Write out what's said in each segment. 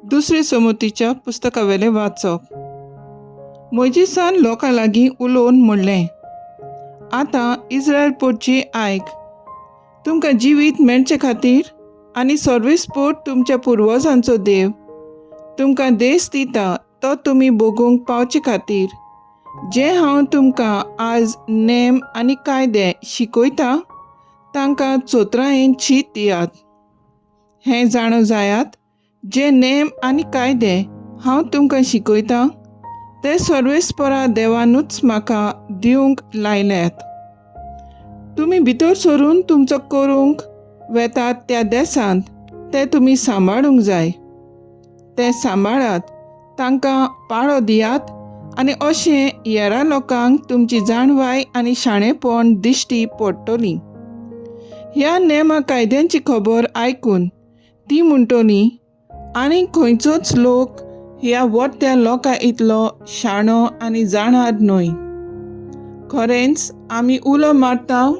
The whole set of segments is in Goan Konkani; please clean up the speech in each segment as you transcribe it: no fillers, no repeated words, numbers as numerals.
दुसरे समुतीच्या पुस्तकावेलें वाचप. मोयजेसान लोकां लागीं उलोवन म्हणलें, आतां इस्रायल पोटची आयक, तुमकां जिवीत मेळचे खातीर आनी सर्वेस्पोर तुमच्या पुर्वजांचो देव तुमकां देश दिता तो तुमी भोगूंक पावचे खातीर जें हांव तुमकां आज नेम आनी कायदे शिकयता तांकां चोत्रायेन चीत दियात. हें जाणो जायात, जे नेम आनी कायदे हांव तुमकां शिकयतां ते सर्वेस्परा देवानूच म्हाका दिवंक लायल्यात. तुमी भितर सरून तुमचो करूंक वेतात त्या देसांत ते तुमी सांबाळूंक जाय. ते सांबाळात, तांकां पाळो दियात आनी अशें हेरां लोकांक तुमची जाणवाय आनी शाणेपण दिश्टी पडटली. ह्या नेमा कायद्यांची खबर आयकून ती म्हणटली, आनी खंयचोच लोक ह्या वट्ट्या लोकां इतलो शाणो आनी जाणार न्हय. खरेंच आमी उलो मारता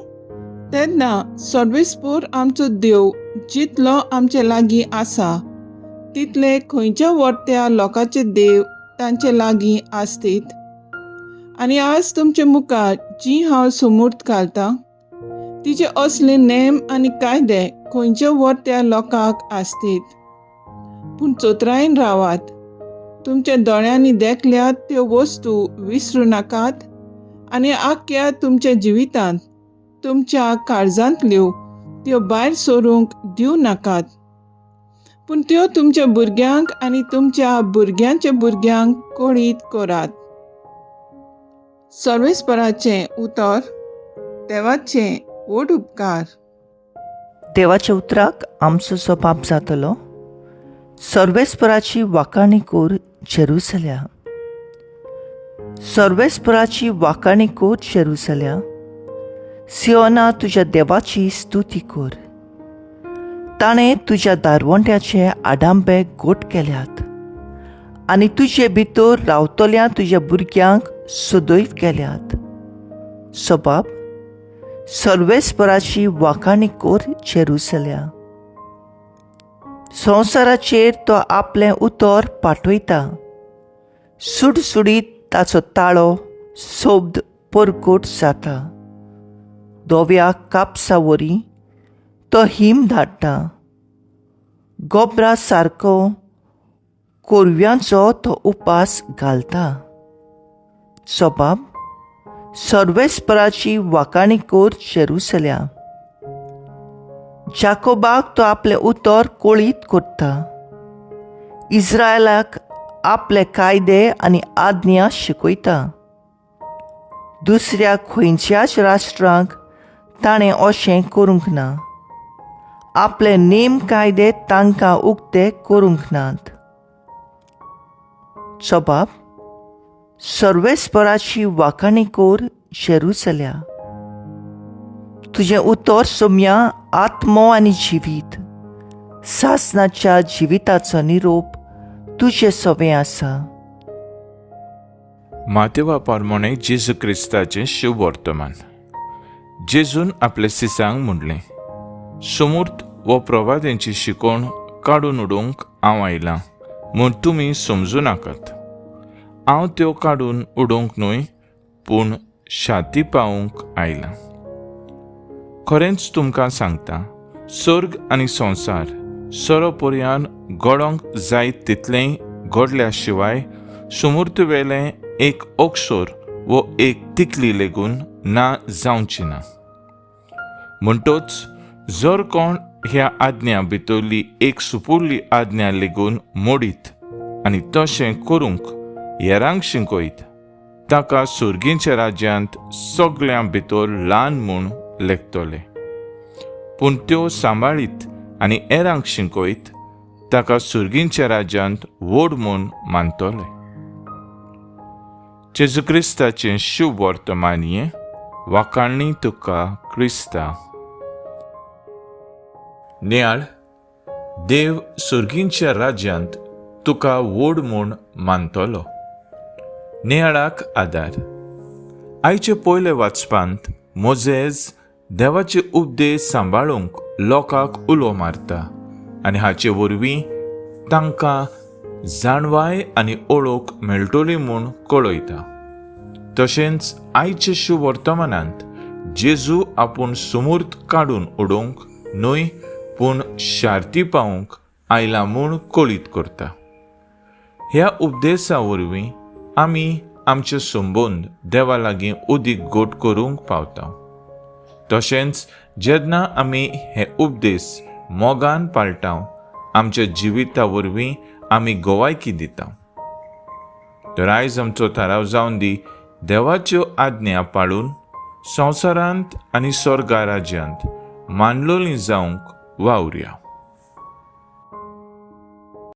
तेन्ना सर्वेस्पोर आमचो देव जितलो आमचे लागीं आसा तितले खंयच्या वट्ट्या लोकांचे देव तांचे लागीं आसतीत. आनी आज तुमचे मुखार जी हांव सुमूर्त घालतां तिचे असले नेम आनी कायदे खंयच्या वट्ट्या लोकांक आसतीत. पूण चोत्रायेन रावात, तुमच्या दोळ्यांनी देखल्यात त्यो वस्तू विसरूं नाकात आनी आख्ख्या तुमच्या जिवितांत तुमच्या काळजांतल्यो त्यो भायर सरूंक दिवं नाकात. पूण त्यो तुमच्या भुरग्यांक आनी तुमच्या भुरग्यांच्या भुरग्यांक कळीत करात. सर्वेस्पराचें उतर. देवाचें व्हड उपकार. देवाच्या उतराक आमचो जबाब जातलो. सर्वेस्पराची वाखाणी कोर जेरुसल्या, सर्वेस्पराची वाखाणी कोर जेरुसल्या, सियोना तुज्या देवाची स्तुती कोर. ताणें तुज्या दारवंट्याचे आडांबे गोट केल्यात आनी तुजे भितर रावतल्या तुज्या भुरग्यांक सदैव केल्यात. सबाब सर्वेस्पराची वाखाणी कोर जेरुसल्या. संवसाराचेर तो आपलें उतर पाठयता, सुडसुडीत ताचो ताळो शब्द परकोट जाता. धव्या कापसा वरी तो हिम धाडटा, गोबरा सारको कोरव्यांचो तो उपास घालता. सबाब सर्वेस्पराची वाखाणी कोर जेरुसल्या. जाकोबाक तो आपलें उतर कळीत करता, इस्रायलाक आपले कायदे आनी आज्ञा शिकयता. दुसऱ्या खंयच्याच राष्ट्रांक ताणें अशें करूंक ना, आपले नेम कायदे तांकां उक्ते करूंक नात. सबाब सर्वेस्पराची वाखाणी कोर जेरुसल्या. तुजें उतर सोम्या आत्मो आनी जिवीत, सासनाच्या जिविताचो निरोप तुजे सवें आसा. मातेवा प्रमाणे जेजू क्रिस्ताचें शुभ वर्तमान. जेजून आपल्या सिसांक म्हणलें, सुमूर्त वो प्रवाद्यांची शिकवण काडून उडोवंक हांव आयलां म्हूण तुमी समजूं नाकात. हांव त्यो काडून उडोवंक न्हय, पूण शाती पावोवंक आयलां. खरेंच तुमकां सांगता, सर्ग आनी संवसार सोरो पर्यान घडोवंक जाय तितलेंय घडल्या शिवाय सुमूर्तवेलें एक अक्षर वो एक तिकली लेगून ना जावची ना. म्हणटोच जर कोण ह्या आज्ञा भितरली एक सुपुरली आज्ञा लेगून मोडीत आनी तशें करूंक हेरांक शिकयत, ताका सुर्गींच्या राज्यांत सगळ्यां भितर ल्हान म्हूण लेखतले. पूण त्यो सांबाळीत आनी हेरांक शिकयत ताका सुर्गींच्या राज्यांत व्हड म्हूण मानतले. जेजू क्रिस्ताचें शुभ वर्तमान हें. वाखाणणी तुका क्रिस्ता. नियाळ, देव सुर्गींच्या राज्यांत तुका व्हड म्हूण मानतलो. नियाळाक आदार. आयचे पयले वाचपांत मोजेज देवाचे उपदेश सांबाळूंक लोकांक उलो मारता आनी हाचे वरवीं तांकां जाणवाय आनी ओळख मेळटली म्हूण कळयता. तशेंच आयचे शुवर्तमानांत जेजू आपूण सुमूर्त काडून उडोवंक न्हय पूण शार्ती पावूंक आयला म्हूण कळीत करता. ह्या उपदेसा वरवीं आमी आमचे संबंद देवा लागीं उदीक गोट करूंक पावता. तशेंच जेन्ना आमी हे उपदेश मोगान पाळटा, आमच्या जिविता वरवीं आमी गोवायकी दिता. तर आयज आमचो थाराव जावन दी, देवाच्यो आज्ञा पाळून संवसारांत आनी स्वर्गा राज्यांत मानलोली जावंक वावुरया.